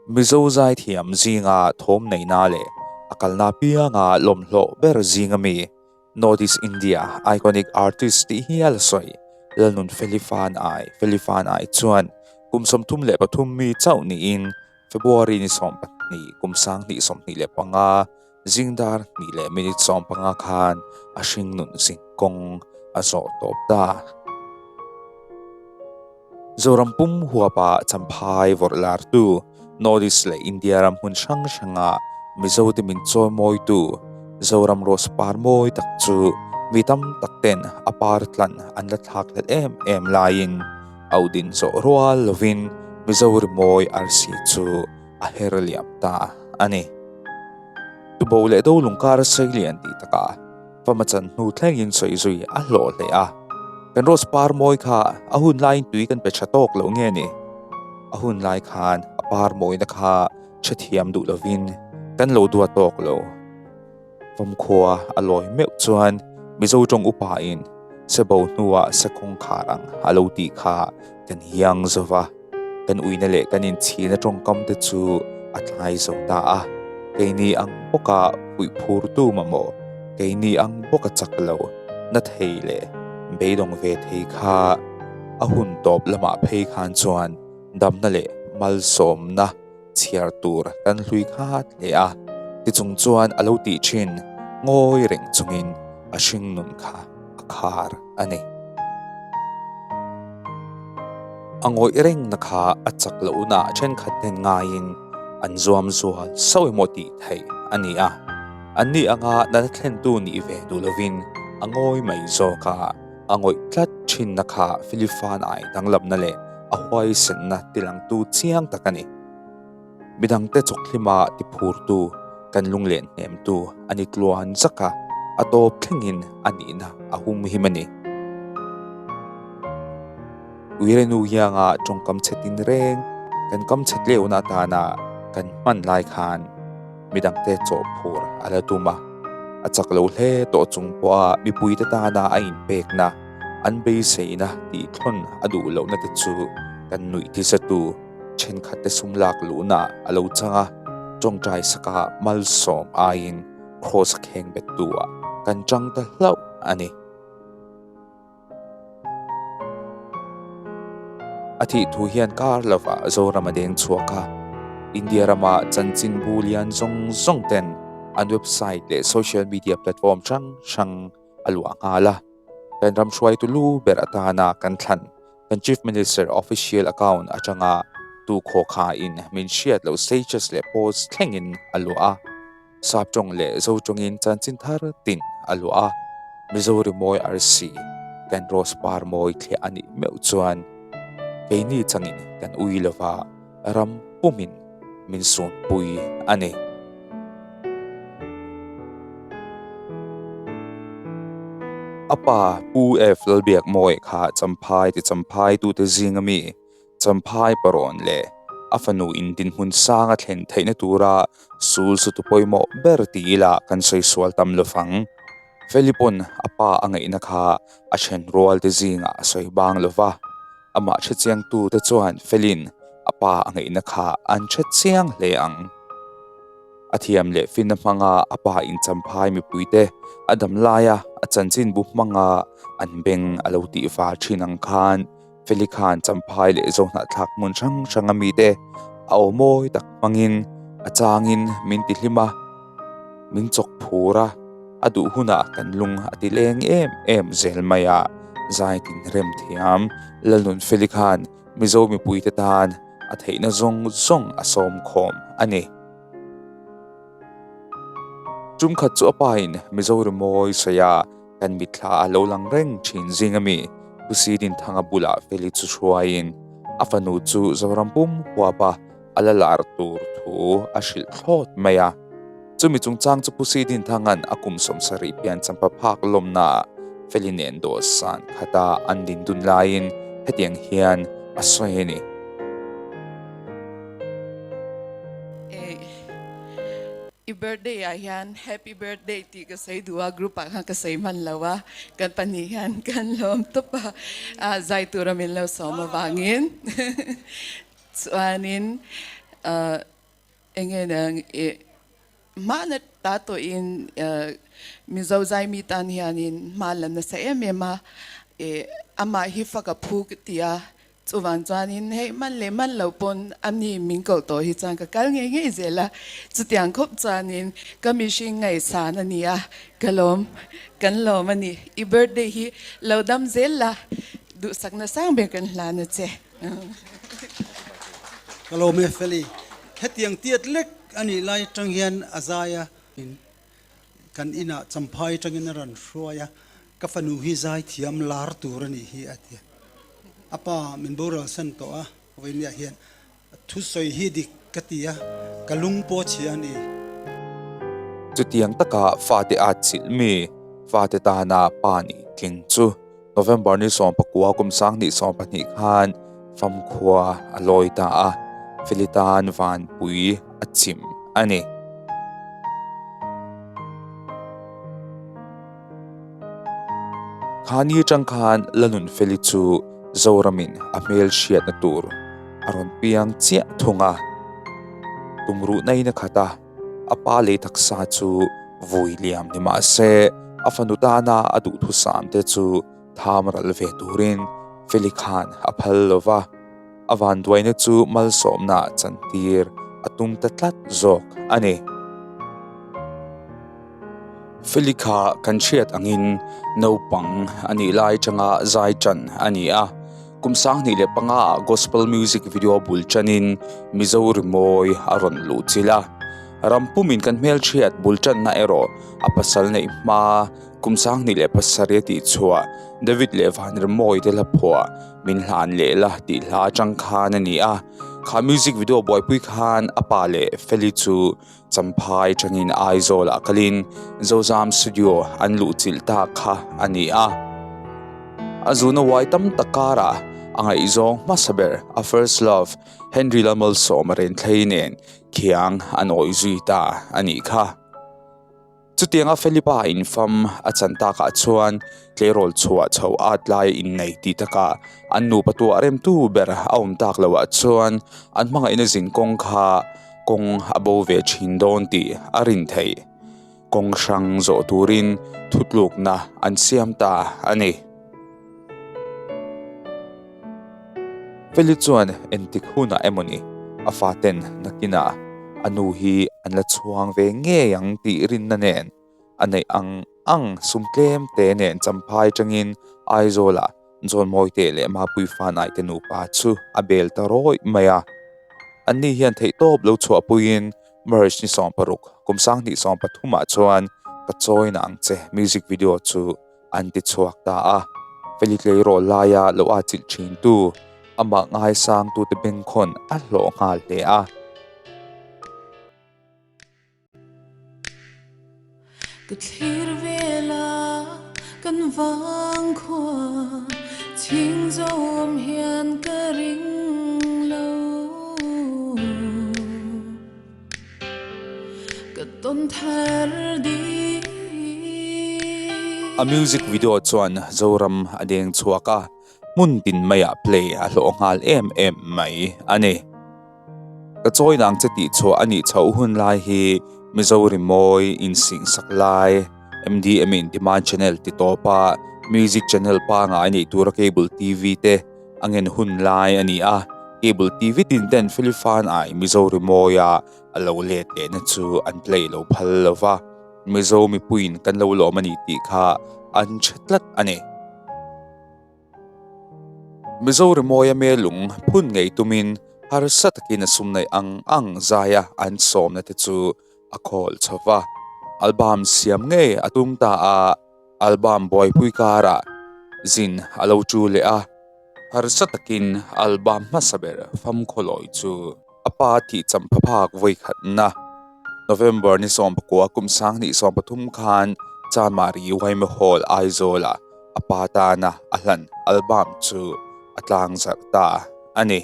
Mizo zaithiam zinga thawm neihna leh a kalna apianga lawmhlawh ber zinga mi North East India Iconic Artist tih hial a sawi. Lalnun Felifan-ai Felifan-ai chuan kum 33 mi chauh niin February ni 12 kum 2025 zingdar hnih leh minute 15 khan a hringnun zing kawng a zawh tawp ta. Zoram pum huapa Champhai vawrh lartu, North East leh India ram hmun hrang hranga Mizote min chawimawitu Zoram Rose par mawi tak chu mi tam tak ten a par tlan an la thlak hlelh em em laiin auh din zawh rual lovin Mizo rimawi arsi chu a her liam ta a ni. Tubo leh do lungkar seilian tih takah Fama chan hnu thlengin sawi zui a hlawh hle a. Kan rose par mawi kha a hun laiin tui kan pe tha tawk loh nge ni? A hun lai khan a par mawina kha hrethiam duh lovin kan lo dua tawk lo. Famkhua a lawi meuh chuan Mizo tawng upain sebo hnuah sekawng khar ang a lo tih kha kan hiang zo va. Kan uina leh kan inchhina tawngkam te chu a tlai zo ta a, keini ang bawka puih phurtu mamawh, keini ang bawka chak lo, na thei leh beidawng ve thei kha a hun tawp lamah phei khan chuan damna leh malsawmna chhiar tur kan hlui khat hle a, tichung chuan a lo tih thin ngawi reng chungin a hringnun kha a khar a ni. A ngawih rengna kha a chak lohna thenkhat ten ngaiin an zuam zual sauh emaw tih theih a ni a, anni anga nana thlentu nih ve duh lovin a ngawi mai zawk a. A ngawih tlat thinna kha Philiphan ai danglamna leh a huaisenna tilangtu chiang tak a ni. Midangte chawkhlima tiphurtu, kan lunglen hnemtu a ni tluan zak a, a tawp thlengin a nihna a humhim a ni. Uirenu hianga tawngkam chhe tin reng kan kam chhe tleuna atana kan hman lai khan midangte chawhphur a la tum a, a chak lo hle tawh chung pawha mipuite tana a inpekna, an beiseina tihthlawn a duh lohna te chu kan nuih tizatu thenkhatte sum lak luhna a lo chang a, tawngtai saka malsawm aiin kraws a kheng bettu ah kan chang ta hlauh a ni. A thih thu hian kar lovah Zoram a deng chhuak a, India rama chanchinbu lian zawng zawng ten an website leh social media platform hrang hrang a luah nghal a. Kan ram hruaitu lu ber atana kan thlan kan Chief Minister official account atanga tu khawkhain min hriat loh status leh post thlengin a luah a. Sap tawng leh Zo tawngin chanchin thar tin a luah a, Mizo rimawi arsi kan rose par mawi thliah a nih meuh chuan keini changin kan ui lova ram pumin min sunpui a ni. A pa Pu F Lalbiakmawia kha Champhai ti Champhai tute zinga mi Champhai parawn leh a fanu in dinhmun sang a thlen theihna tura sul sutu pawimawh ber ti ila kan sawi sual tam lo fang. Feli pawn a pa a ngaihna kha a then rual te zingah a sawi bang lo va, amah hrechiangtu te chuan Felin a pa a ngaihna kha an hre chiang hle ang. A thiam leh finna hmanga a pa in Champhai mipuite a dam laia a chanchinbu hmanga an beng a lo tih var thin ang khan Feli khan Champhai leh Zohnahthlak hmun hrang hranga mite a aw mawi tak hmangin a changin min ti hlim a, min chawk phur a, a duh hunah kan lung a ti leng em em zel mai a, zai tin rem thiam. Lalnun Feli khan Mizo mipuite tan a theihna zawng zawng a sawm khawm a ni. Tumkhat chu a pain Mizo rimawi sawi a. Kan mitthla a lo lang reng thin zing a mi Pu Sidinthanga bulah Feli chu hruaiin a fanu chu Zoram pum huapa a la lar tur thu a hrilh thlawt mai a. Chumi chungchang chu Pu Sidinthanga'n a kum 70 pian champa phak lawmnaah Feli nen dawhsan khata an din dun laiin hetiang hian a sawi a ni. I birthday ah hian happy birthday tih ka sawi duh a, group ah khan ka sawi hman lo a, kan pahnih hian kan lawm tawp a, zai tura min lo sawm avangin chuanin. Enge nang i hmana ta tawhin Mizo zaimi tan hianin hma la nasa em em a, i amah hi fak a phu ka ti a, chuvang chuanin hei man leh man lo pawn a ni min koh tawh hi chuan ka kal ngei ngei zel a, chutiang khawp chuanin ka mihring ngaihsan a ni a, ka lawm, kan lawm a ni. I birthday hi lo dam zel la, duhsakna sang ber kan hlan a che. Ka lawm e Feli. Hetiang tiat lek a nih lai atang hian a zai a, kan inah Champhai atangin a rawn hruai a, ka fanu hi zai thiam lar tur a nih hi a ti a. A pa min boral san tawh a, vawinia hian thusawi hi dik ka ti a, ka lung pawh chhia a ni. Chutiang taka fate atchilh mi, fate tana pa nih tling chu November ni 19 kum 2022 khan famkhua a lawi ta a, Felitan Vanpui a chim a ni. Kha ni atang khan Lalnunfeli chu Zoramin a hmel hriatna tur a rawn piang chiah thung a, tumruhna in a khat a. A pa lei taksa chu vui liam ni mah se, a fanu tana a duhthusam te chu tham ral ve turin Feli khan a phal lo va, a vanduaina chu malsawmna chantir a tum ta tlat zawk a ni. Feli kha kan hriat angin naupang a nih lai atanga zai tan a ni a, kum 2005 ah gospel music video bul tanin Mizo rimawi a rawn luh chilh a, ram pumin kan hmelhriat bul tanna erawh a pasal neih hma kum 2007 a tih chhuah David leh Vanrimawi te hla phuah min hlan leh la tih hla atang khan a ni a, kha music video buaipui khan a pa leh Feli chu Champhai tangin Aizawlah kalin Zozam Studio an luhchilh ta kha a ni a. A zuna uai tam tak karah a ngaihzawng hmasa ber a first love Henry Lalmalsawma Renthlei nen khiang an awih zui ta a nih kha. Chutianga Felipa infam a chan takah chuan tleirawl chhuah chho at lai innei tih takah an nupa tuah remtu ber a awm tak loah chuan an hmangaihna zinkawng kha kawng a bo ve thin dawn tih a rin theih. Kawng hrang zawh turin thutlukna an siam ta a ni. Feli chuan engtik hunah emawni a faten nakinah a nu hi an la chhuang ve ngei ang tih rinna nen a neih ang ang sum tlem te nen Champhai atangin Aizawlah John Mawite leh Mapui Fanai te nupa chu a bel ta rawih mai a. Anni hian theihtawp lo chhuahpuiin March ni 16 kum 2023 ah chuan Ka Chawi Na Ang Che music video chu an ti chhuak ta a. Feli tleirawl laia lo atchilh thintu amah ngaisangtute bengkhawn a hlawh nghal hle a. Ka thlir vela kan vang khua chhing zawm hian ka ring lo. Ka tawn thar ding. A music video chuan Zoram a deng chhuak a, hmun tin maiah play a hlawh nghal em em mai a ni. Ka chawi nang che tih chhuah a nih chhoh hun lai hi Mizo rimawi insingsak lai MDM in demand channel ti tawp a, music channel pangngai neih tura cable TV te a ngen hun lai a ni a, cable TV tin ten Felifan ai Mizo rimawia a lo let lehna chu an play lo phal lo va, Mizo mipuiin kan lo lawm a ni tih kha an hre tlat a ni. Mizo rimawia melung phun ngei tumin harsa takin a sum neih ang ang zaia an sawmna te chu a khawl chho va, album siam ngei a tum ta a. Album buaipui karah zin a lo chu leh a, harsa takin album hmasa ber Famkhawlawi chu a pa tih champha phak vawikhatna November ni 19 kum 2023 khan Chanmari Yma Hall Aizawlah a pa tana a hlan album chu a tlangzarh ta a ni.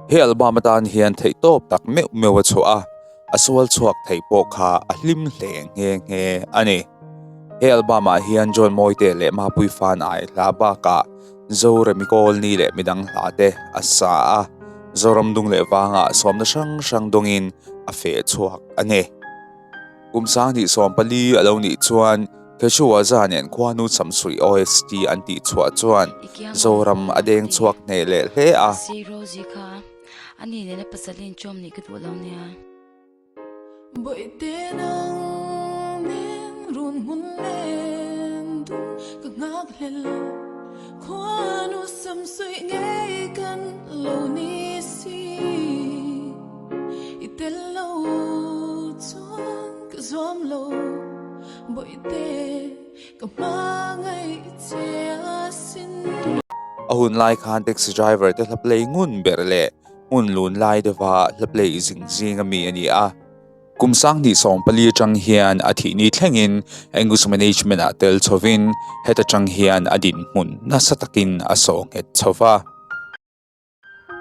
He album atan hian theihtawp tak meuh meuh a chhuah a, a sual chhuak theih pawh kha a hlim hle nghe nghe a ni. He album ah hian John Mawite leh Mapui Fanai hla bakah Zoremi Kawlni leh midang hla te a sa a. Zoram dung leh vangah sawmna hrang hrang dawngin a feh chhuak a ni. Kum 2014 a lo nih chuan Quechua nen khuanu Samsui OST an tih chhuah chuan Zoram a deng chhuak hneh leh hle a. Si Rosie kha a ni nena pasal in chawm nih ka duh lo nia. Bawihte nang nen run hmun len dun ka nghak hlel khuanu Samsui ngei kan lo ni si. I tel lo chuan ka zuam lo Bawihte ka hmangaih che asin. A hun lai khan taxi driver te hla play ngun ber leh hmun lun lai deuha hla play zing zing ami a ni a. Kum 2014 atang hian a thihni thlengin Angus Management ah tel chhovin heta tang hian a dinhmun nasa takin a sawh nghet chho va.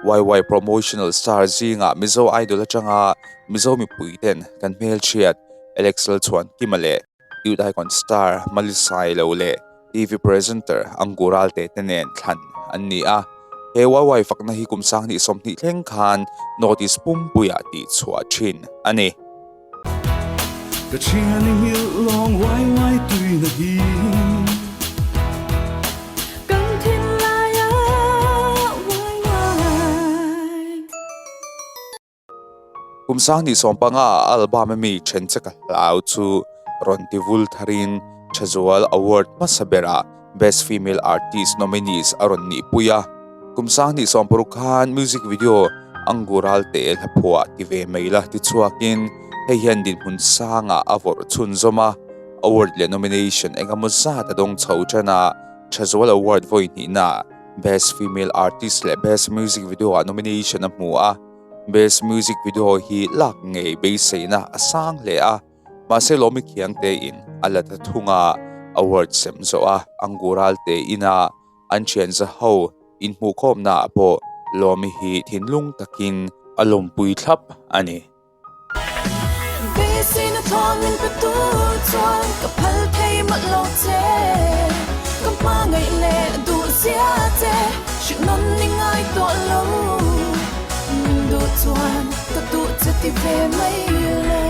YY Promotional Star zingah Mizo Idol atanga Mizo mipui ten kan hmelchhiat Alex Lalchhuankima leh Youth Icon Star Malisai lo leh TV Presenter Angu Ralte te nen thlan an ni a. He YY fakna hi kum 2020 thleng khan North East pumpuiah tihchhuah thin a ni. Ka thian i nghilh lawng uai uai tui na hi. Kan thinlai ah uai uai. Kum 2015 ah album a mi then che ka hlau chu rawn ti vul tharin Thazual Award hmasa berah Best Female Artist nominees a rawn nihpui a. Kum 2016 khan music video Angu Ralte hla phuah ti ve mai la ti chhuakin hei hian dinhmun sangah a vawrh chhunzawm a. Award leh nomination engemaw zat a dawng chho tan a, Thazual Award vawi hnihnaah Best Female Artist leh Best Music Video ah nomination a hmu a. Best Music Video hi lak ngei beiseina a sang hle a. Mahse Lawmi Khiang tein a la ta thung a, award sem zawh a, Angu Ralte ina an thian za ho inhmuhkhawmna ah pawh Lawmi hi thinlung takin a lawmpui thlap a ni. Beiseina thawn min pe tur chuan ka phal thei mawlh lo che, ka hmangaih leh duh zia che hrilh nawn i ngai tawh lo, min duh chuan Ka duh che ti ve mai lo.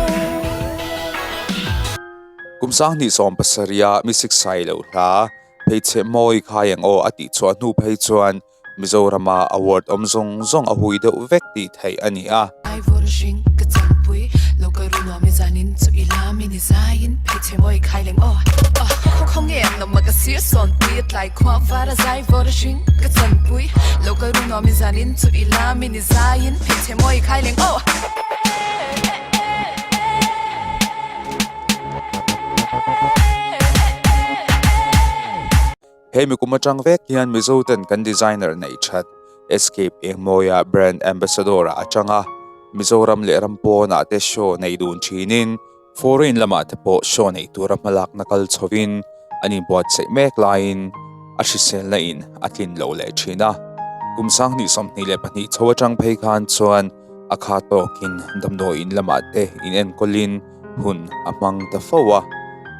Kum 2017 a Music Sai lo hla Pheichhe Mawi Khai Ang Aw a tih chhuah hnu phei chuan Mizorama award awm zawng zawng a hui deuh vek tih theih a ni a. Ai vawr hring ka champui lo ka ru nuam i zanin chu i lam i ni zaiin Pheichhe Mawi Khai Leng Aw Khaw nge an awm a ka sir sawn pui a tlai khua var a zai vawr hring ka champui lo ka ru nuam i zanin chu i lam i ni Zaiin pheichhe mawi khai leng aw. He mikum atang vek hian Mizo ten kan designer neih that Escape Engmawia brand ambassador ah atang a, Mizoram leh ram pawnah te show nei dun thinin, Foreign lamah te pawh show neih tura hmalakna kal chhovin an inbuatsaih mek laiin a hriselna in a tlin lo leh thin a. Kum 2022 chho atang phei khan chuan a kha tawkin damdawiin lamah te inenkawlin hun a hmang ta fo a,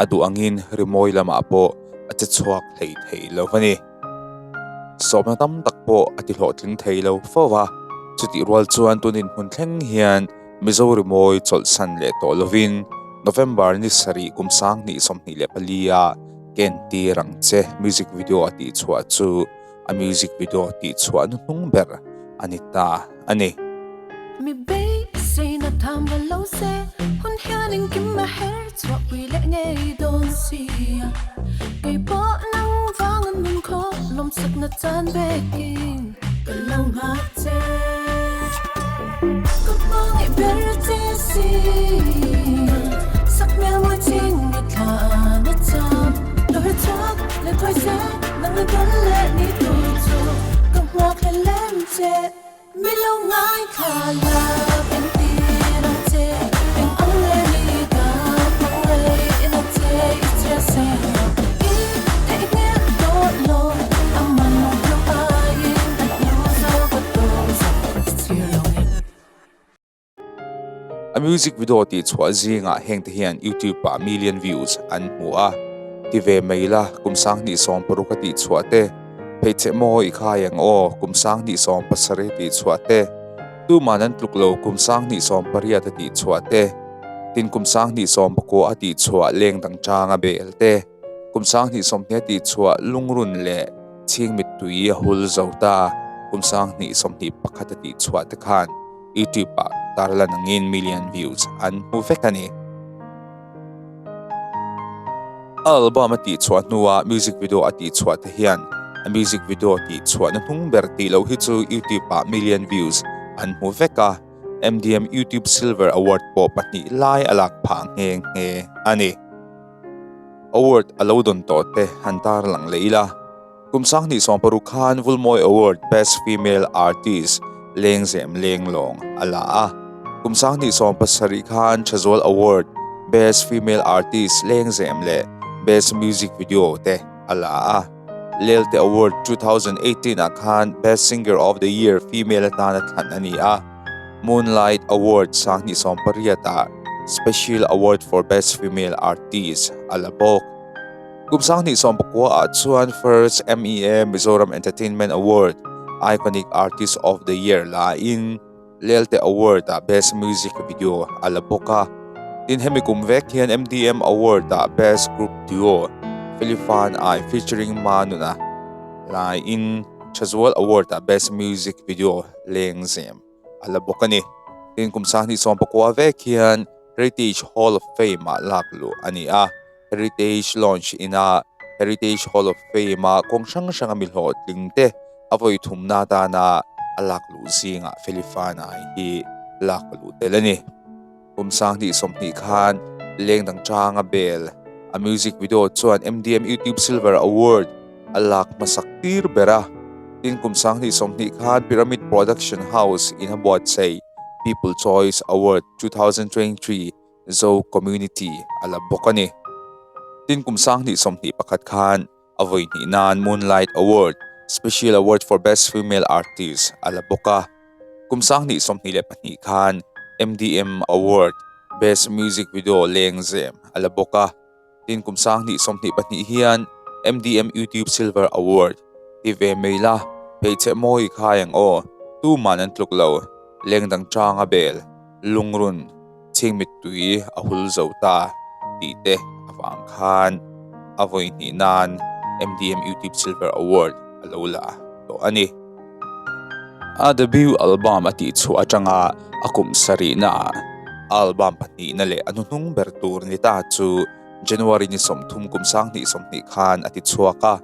a duh angin rimawi lamah pawh a che chhuak hlei thei lo a ni. Sawmna tam tak pawh a ti hlawhtling thei lo fo a, chutih rual chuan tun inhmun thleng hian Mizo rimawi chawlhsan leh tawh lovin November ni sarih kum 2024 ah Ken Ti Rang Che music video a tihchhuah chu a music video tihchhuah hnuhnung ber a ni ta a ni. Mi beiseina tham va lo se, hun hian engkim a her chhuahpui leh ngei dawn sia. Kei pawh nang vanga nun khaw lawmsakna chan vekin ka lo nghak che. Ka hmangaih ber che si, sak hmel mawi ching i thla na cham. Lo her chhuak leh thawi se, nang na dawn leh ni tur chu ka nghak hle lem che. Mi lo ngaithla la entir ang che, eng ang leh ni ka hmangaih na che i chhiar seng lo. I theihnghilh tawh lo, a man hlu aiin a hnu zo ka tawng zo i chhiar lo nge. A music video tih chhuah zingah hengte hian YouTube ah million views an hmu a, ti ve mai la kum 2016 a tih chhuah te, Pheichhe maw i khai ang aw kum 2017 tih chhuah te. Tuman an tluk lo kum 2018 a tihchhuah te, tin kum 2019 a tihchhuah leng dang changa bel te, kum 2020 a tihchhuah lungrun leh chhing mittui a hul zo ta kum 2021 a tihchhuah te khan YouTube ah tarlan angin million views an hmu vek a ni. A album a tihchhuah hnua music video a tihchhuah te hian a music video tihchhuahna hnung ber tih loh hi chu YouTube ah million views an hmu vek a, MDM YouTube Silver Award pawh pahnih lai a lak phah nghe nghe a ni. Award a lo dawn tawh te han tarlang leh ila. Kum 2016 khan Vulmawi Award Best Female Artist Lengzem Lenglawng a la a. Kum 2017 khan Thazual Award Best Female Artist Lengzem leh Best Music Video te a la a. Lelte Award 2018 ah khan Best Singer of the Year Female atana thlan a ni a. Moonlight Award 2018 ah Special Award for Best Female Artist a la bawk. Kum 2019 ah chuan First MEA Mizoram Entertainment Award Iconic Artist of the Year la in Lelte Award ah Best Music Video a la bawk a. Tin hemi kum vek hian MDM Award ah Best Group Duo Felifan I featuring Manuna la in Thazual Award ah Best Music Video Lengzem a la bawk a ni. Tin kum 2019 vek hian Heritage Hall of Fame ah lak luh a ni a. Heritage Lounge ina Heritage Hall of Fame a kawng hrang hranga mi hlawhtling te a vawi thumna atana a lak luh zingah Felifana hi lak luh tel a ni. Kum 2020 khan leng dang changa bel a music video chuan MDM YouTube Silver Award a lak hmasak tir ber a. Tin kum 2020 khan Pyramid Production House in a buatsaih People Choice Award 2023 Zo Community a la bawk a ni. Tin kum 2021 khan a vawi hnih nan Moonlight Award, Special Award for Best Female Artist a la bawk a. Kum 2022 khan MDM Award, Best Music Video Lengzem a la bawk a. Tin kum 2022 hian MDM YouTube Silver Award ti ve mai la, hmeichhe mawi khai ang aw, tuman an tluk lo, lengdang changa bel, lungrun. Chhing mittui a hul zo ta tih te avang khan a vawi hnih nan MDM YouTube Silver Award a lo la tawh a ni. A debut album a tih chhuah atanga a kum sarihna ah album pahnihna leh a hnuhnung ber tur ni ta chu January ni 30 kum 2020 khan a ti chhuak a.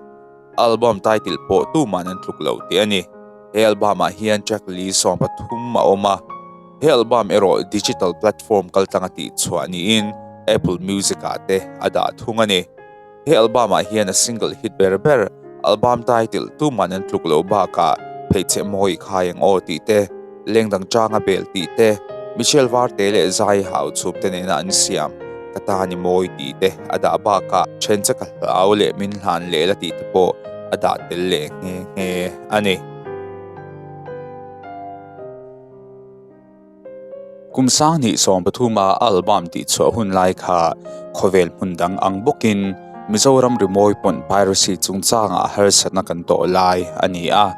Album title pawh tuman an tluk lo tih a ni. He album ah hian track li 13 a awm a. He album erawh digital platform kaltlanga tihchhuah niin Apple Music ah te a dah thung a ni. He album ah hian a single hit ber ber album title tuman an tluk lo bakah Pheichhe Mawi Khai Ang Aw tih te, Lengdang Changa Bel tih te, Michelle Varte leh Zai Hau Chhum te nena an siam Ka Ta Ni Mawi tih te a dah bakah Then Che Ka Hlau leh Min Hlan Leh La tih te pawh a dah tel leh nghe nghe a ni. Kum 2023 a album tihchhuah hun lai kha khawvel hmun dang ang bawkin Mizoram rimawi pawn piracy chungchangah harsatna kan tawh lai a ni a.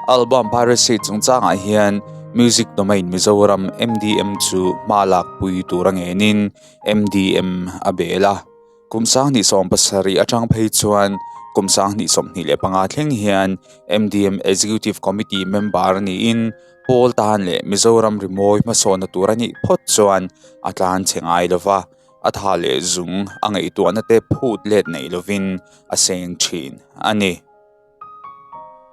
Album piracy chungchangah hian Music Domain Mizoram, MDM, chu hma lakpui tur a ngenin MDM a bel a. Kum 2017 atang phei chuan kum 2025 thleng hian MDM Executive Committee member niin Pawl tan leh Mizoram rimawi hmasawnna tur a nih phawt chuan a tlan chhe ngai lo va, a tha leh zung a ngaihtuahna te phut let nei lovin a seng thin a ni.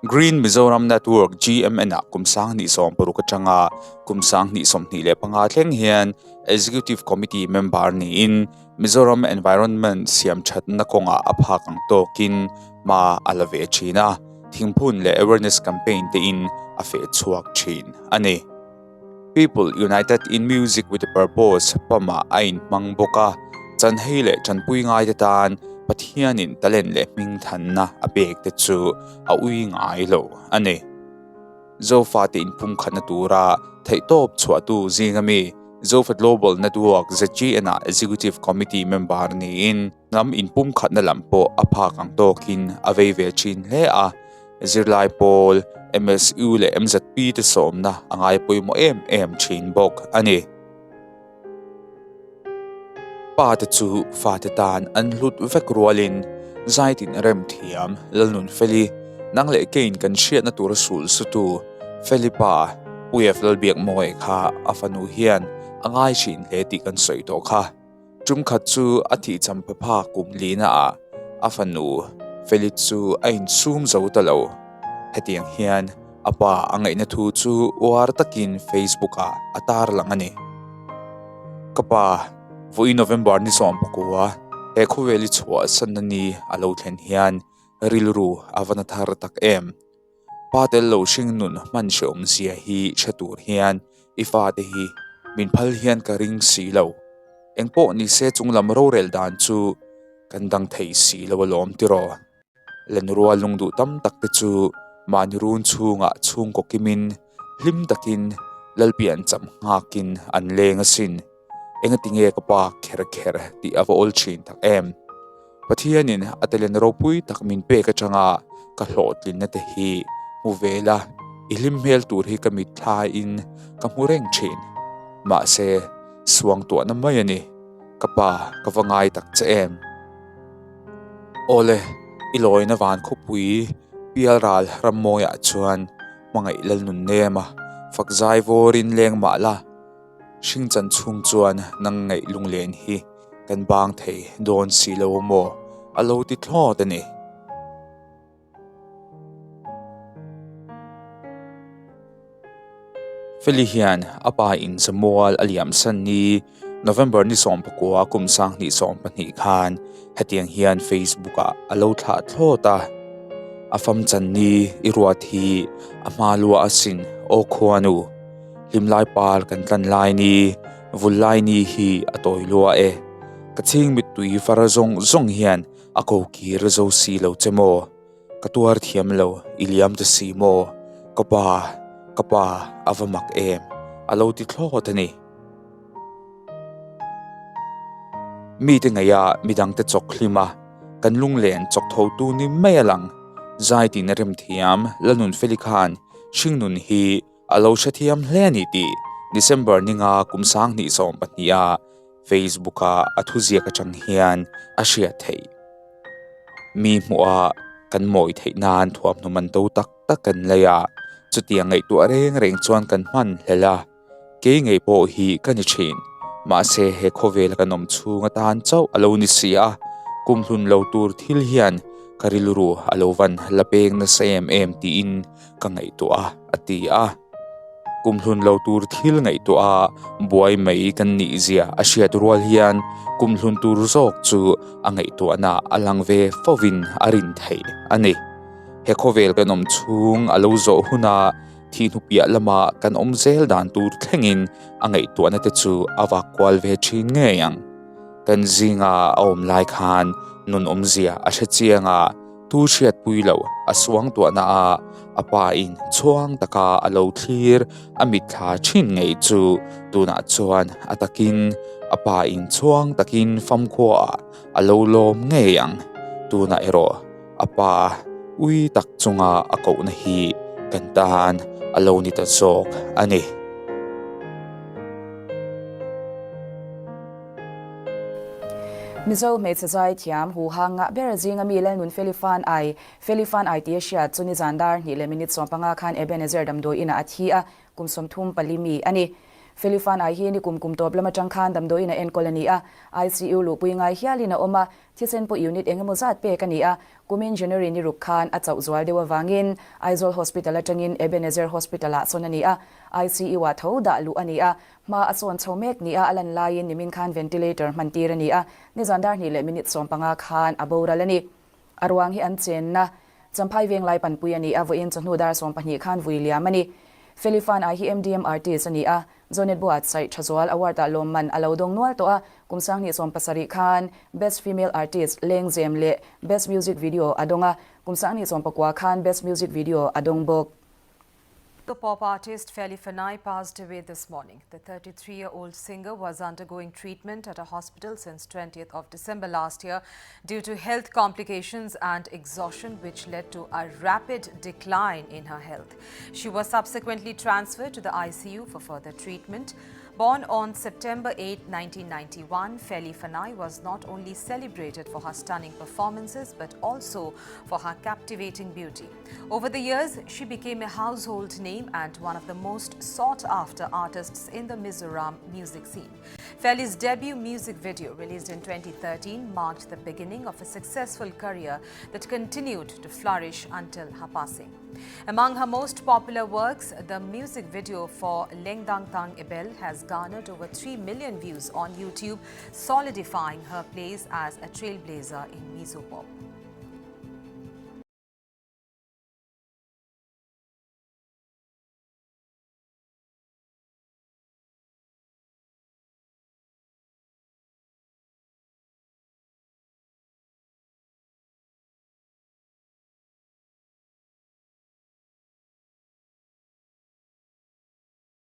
Green Mizoram Network, GMN, ah kum 2016 atanga kum 2025 thleng hian Executive Committee member niin Mizoram Environment siam thatna kawngah a phak ang tawkin hma a la ve thin a. Thingphun leh awareness campaign te in a feh chhuak thin a ni. People United in Music with a Purpose pump-ah a inhmang bawk a, chanhei leh tanpui ngaite tan Pathianin talent leh hmingthanna a pek te chu a ui ngai lo a ni. Zofate inpumkhatna tura theihtawp chhuahtu zinga mi Zofa Global Network, ZGN-ah Executive Committee member niin, Hnam inpumkhatna lam pawh a phak ang tawkin a vei ve thin hle a, zirlai pawl, MSU leh MZP te sawmna a ngai pawimawh em em thin bawk a ni. Pa te chu fate tan an hlut vek rualin Zaitin Remthiam, Lalnunfeli, nang leh keiin kan hriatna tura sul sutu Felipa, Puief Lalbiakmawia kha a fanu hian a ngai thin hle tih kan sawi tawh kha. Tum khat chu a thih champha phak kum lina ah a fanu Feli chu a insum zo ta lo. Hetiang hian a pa a ngaihna thu chu uar takin Facebook ah a tarlang a ni. Ka pa, vawiin November ni 19, he khawvel i chhuahsanna ni a lo thlen hian rilru a va na thar tak em. Pa tel lo hring nun hman hreawm zia hi hre tur hian i fate hi min phal hian ka ring si lo. Engpawh ni se chunglam rorel dan chu kan dang thei si lo alawm tiraw. Lenrual lungduh tam tak te chu mahni run chhungah chhungkaw kimin hlim takin Lalpian cham nghakin an leng asin. Engati nge ka pa kher kher tih a va awl thin tak em? Pathianin a talent ropui tak min pek atanga ka hlawhtlinna te hi hmu ve la, i hlim hmel tur hi ka mitthlaiin ka hmu reng thin. Mahse, suangtuahna mai a ni. Ka pa, ka va ngai tak che em? Awle, i lawina van khawpui Pialral rammawiah chuan hmangaih Lalnun nem a, fakzai vawrin leng mah la, Hringchan chhung chuan nang ngaih lunglen hi kan bang thei dawn si lo maw? A lo ti thlawt a ni. Feli hian a pa in Samual a liam san ni November ni 19 kum 2022 khan hetiang hian Facebook ah a lo thlah thlawt a. A fam chan ni i ruat hi a hma lua asin aw khuanu. Hlimlai par kan tlan lai ni, vul lai ni hi a tawi lua e. Ka chhing mittui far zawng zawng hian a ko kir zo si lo che maw? Ka tuar thiam lo, i liam ta si maw? Ka pa, ka pa a va mak em? A lo ti thlawt a ni. Mite ngaih a midangte chawk hlim a, kan lunglen chawk thotu ni mai a lang. Zai tina remthiam Lalnunfeli khan hringnun hi A lo hrethiam hle a ni tih December ninga kum 2012 a Facebook a a thuziak atang hian a hriat theih. Mi hmuha kan mawi theih nan thuamhnaw man to tak tak kan lei a, chutiang ngaihtuah reng reng chuan kan hman hlel a, kei ngei pawh hi ka ni thin. Mahse he khawvela kan awm chhung atan chauh a lo ni si a, kum hlun lo tur thil hian ka rilru a lo van la peng nasa em em tiin ka ngaihtuah a, a ti a. Kumhlun lo tur thil ngaihtuah a buai mai kan nih zia a hriat rual hian kumhlun tur zawk chu a ngaihtuahna a lang ve fovin a rin theih a ni. He khawvel kan awm chhung a lo zawh huna thih hnupiah lama kan awm zel dan tur thlengin a ngaihtuahna te chu a vak kual ve thin ngei ang. Kan zinga a awm lai khan nun awmzia a hre chiang a. Tu hriatpui loh a suangtuahna a a pa in chhuang taka a lo thlir a mitthla thin ngei chu tunah chuan a takin a pa in chhuang takin famkhua ah a lo lawm ngei ang. Tunah erawh a pa ui tak chunga a kohna hi kan tan a lo ni ta zawk a ni. Mizo hmeichhe zai thiam hu hang ngah ber zinga mi Lalnun Feli Fan Ai, Feli Fan Ai tia hriat chu nizan dar hnih leh minute 15 khan Ebenezer damdawi inah a thi a, kum 34 mi a ni. Feli Fan Ai hi ni kum kum tawp lam atang khan damdawi inah enkawl a ni a, ICU luhpui ngai hialin a awm a, thisen pawh unit eng emaw zat pek a ni a, kumin January ni ruk khan a chauh zual deuh avangin Aizawl Hospital atangin Ebenezer Hospital-ah sawn a ni a, ICU-ah tho dah luh a ni a, Hma a sawn chho mek nia a lan laiin nimin khan ventilator hman tir a ni a, nizan dar hnih leh minute 15 khan a boral a ni. A ruang hi an chenna Champhai Venglai panpui a ni a, vawiin chawhnu dar 12 khan vui liam a ni. Feli Fan ai hi MDM artist a ni a, Zonet buatsaih Thazual Award ah lawmman a lo dawng nual tawh a, kum 2017 khan Best Female Artist Lengzem leh Best Music Video a dawng a, kum 2019 khan Best Music Video a dawng bawk. The pop artist Feli Fanai passed away this morning. The 33-year-old singer was undergoing treatment at a hospital since 20th of December last year due to health complications and exhaustion which led to a rapid decline in her health. She was subsequently transferred to the ICU for further treatment. Born on September 8, 1991, Feli Fanai was not only celebrated for her stunning performances but also for her captivating beauty. Over the years, she became a household name and one of the most sought-after artists in the Mizoram music scene. Feli's debut music video, released in 2013, marked the beginning of a successful career that continued to flourish until her passing. Among her most popular works, the music video for Lengdang Tang Ibel has garnered over 3 million views on YouTube, solidifying her place as a trailblazer in Mizo pop.